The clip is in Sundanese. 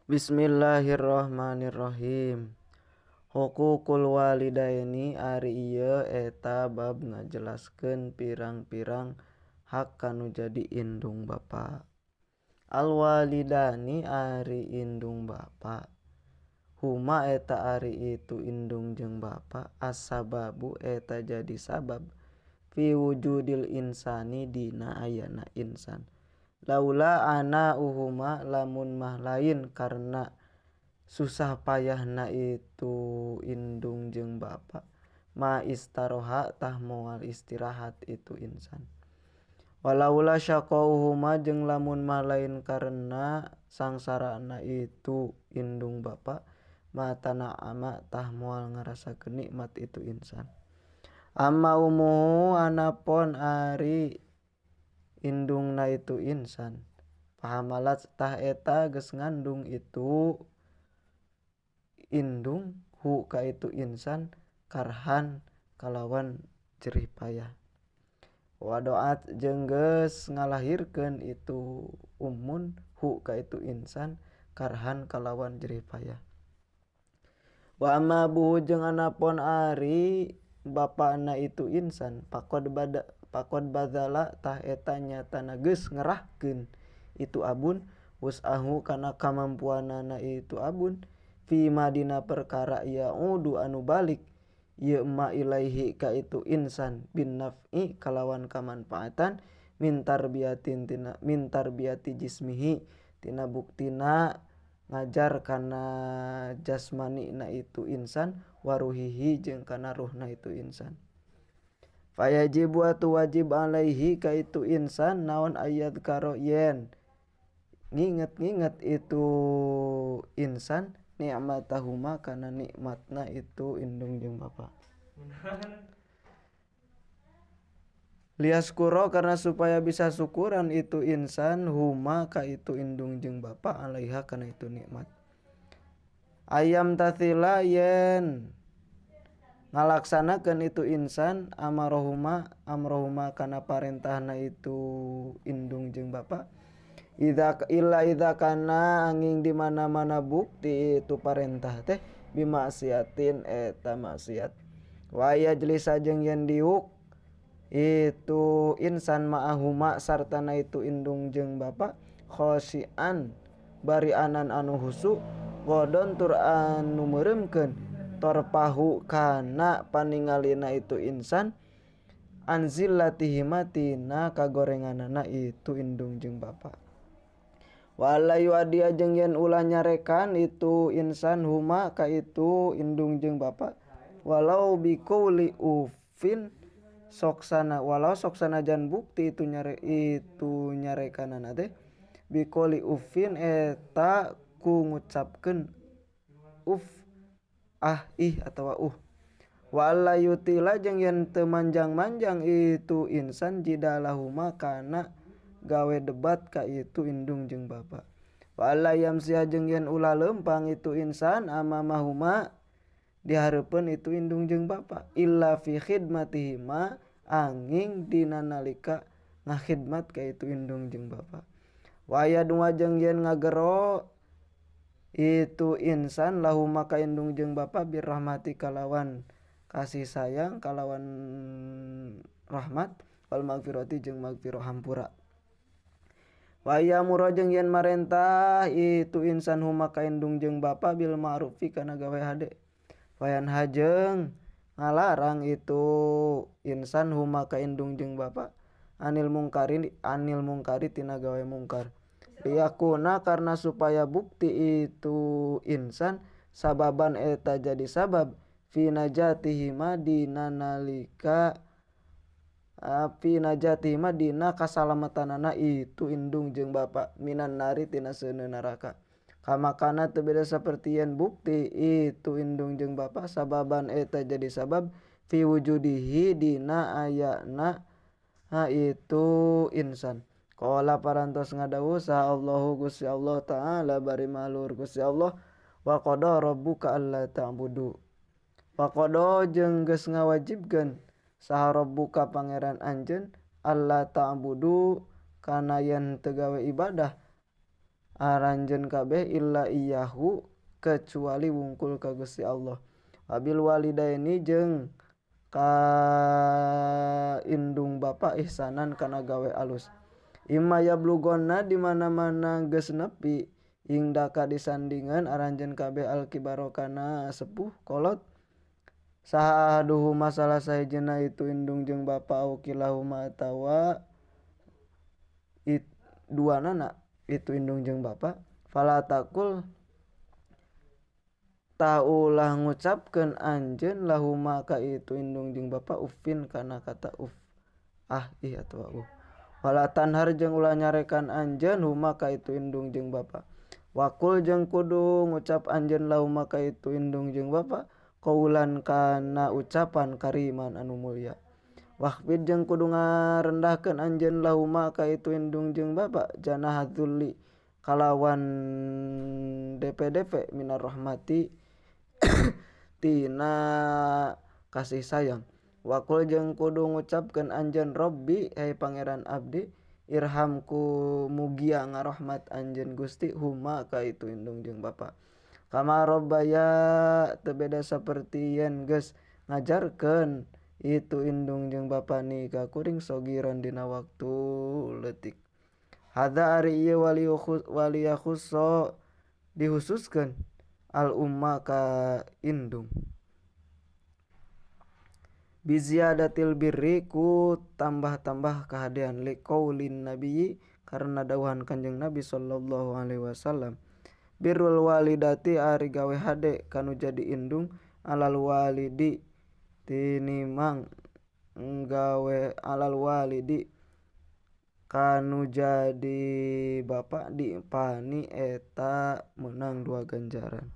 Bismillahirrahmanirrahim. Huququl walidaini ari ieu eta bab ngajelaskeun pirang-pirang hak kanu jadi indung bapa. Al walidani ari indung bapa. Huma eta ari itu indung jeung bapa as-sababu eta jadi sabab fi wujudil insani dina ayana insan. Laula ana uhuma lamun mah lain karena susah payahna itu indung jeung bapa ma istaroha tah moal istirahat itu insan. Walaula syaqauhuma jeung lamun mah lain karena sangsarana itu indung bapa ma tana'ama tah moal ngarasakeun nikmat itu insan. Amma umuhu anapon ari indungna itu insan pahamalat tah eta geus ngandung itu indung hu ka itu insan karhan kalawan jerih payah. Wadoat jeung geus ngalahirkeun itu ummun hu ka itu insan karhan kalawan jerih payah. Wa amma abuhu jeung anapon ari bapana itu insan pakod badzala tah eta nyatana geus ngerahkeun itu abun wus'ahu kana kamampuanana itu abun fi madina perkara ya'udu anu balik ieu ma ilaihi ka itu insan bin naf'i kalawan kamanfaatan min tarbiyatin tina min tarbiyati jismihi tina buktina ngajar kana jasmani na itu insan waruhihi jeung kana ruhna itu insan. Fayajibu atu wajib alaihi ka itu insan naon ayat karo yen nginget-nginget itu insan nikmatahuma kana nikmatna itu indung jeung bapa. Liaskuro karena supaya bisa syukuran itu insan huma ka itu indung jeung bapa alaiha kana itu nikmat. Ayam tathila yen ngalaksanakeun itu insan amarohuma amrohuma kana parentahna itu indung jeung bapa. Idza illa idza kana angin di mana-mana bukti itu parentah teh bimaksiatin eta maksiat. Wa yajlisa jeung yen diuk itu insan ma'ahuma sartana itu indung jeung bapa khosian bari anan anu husu godon tur anu meureumkeun torpahu kana paningalina itu insan anzillatihima tina kagorenganana itu indung jeung bapa. Wala yuadia jeung yen ulah nyarekan itu insan huma ka itu indung jeung bapa walau biqouli ufin soksana walau soksana jan bukti itu nyare itu nyarekanana teh biqouli ufin eta ku ngucapkeun uf ah ih atawa uh. Wala yutila jeung yen teu manjang-manjang itu insan jidalahuma kana gawe debat ka itu indung jeung bapa. Wala yamsiha jeung yen ulah leumpang itu insan amamahuma dihareupeun itu indung jeung bapa illa fi khidmatihima angin dina nalika ngakhidmat ka itu indung jeung bapa. Waya dua jeung yen ngagero itu insan lahuma ka indung jeung bapa birrahmati kalawan kasih sayang kalawan rahmat wal magfirati jeung magfirah hampura. Waya muro jeung yen marentah itu insan huma ka indung jeung bapa bil ma'rufi kana gawe hade. Wayan hajeng ngalarang itu insan huma ka indung jeung bapa anil mungkari tina gawe mungkar. Liyakuna karena supaya bukti itu insan sababan eta jadi sabab fi najatihima dina nalika fi najatihima dina kasalamatanana itu indung jeung bapa minan nari tina seuneu neraka. Kamakana teu beda saperti yen bukti itu indung jeung bapa sababan eta jadi sabab fi wujudihi dina ayana itu insan. Qala parantos ngadawuh saha Allahu Gusti Allah taala bari maluhur Gusti Allah wa qada rabbuka alla ta'budu. Wa qada jeung geus ngawajibkeun saha rabbuka pangeran anjeun alla ta'budu kana yen teu gawe ibadah aranjeun kabeh illa iyahu kecuali wungkul ka Gusti Allah. Wabil walidaini jeung ka indung bapa ihsanan kana gawe alus. Imma yablugonna di mana-mana geus nepi ingdaka disandingan aranjeun kabeh alkibaro kana sepuh kolot saha ahaduhuma salah sahijina itu indung jeung bapa au kilahuma atawa duanana itu indung jeung bapa fala taqul taulah ngucapkeun anjeun lahuma ka itu indung jeung bapa uffin kana kata uff ah ih atawa uh wala tanhar jeung ulah nyarekan anjeun huma ka itu indung jeung bapa wakul jeung kudu ngucap anjeun lahuma ka itu indung jeung bapa qaulan kana ucapan kariman anu mulia. Wahfid jeung kudu ngarendahkeun anjeun lahuma ka itu indung jeung bapa janah dzulli kalawan DPDP minar rahmati tina kasih sayang. Wakul jeung kudu ngucapkeun anjeun Robbi hey pangeran abdi irhamku mugia ngarahmat anjeun Gusti huma ka itu indung jeung bapa. Kama robbaya teu beda saperti yen geus ngajarkeun itu indung jeung bapa ni ka kuring sogiron dina waktu leutik. Hadza ari ieu waliyakhusso dihususkeun al umma ka indung. Biziyadatil birri ku tambah-tambah kahadean liqaulin nabiyyi karena dawuhan Kanjeng Nabi sallallahu alaihi wasallam. Birrul walidati ari gawe hade kanu jadi indung alal walidi tinimang gawe alal walidi kanu jadi bapa dipani eta meunang dua ganjaran.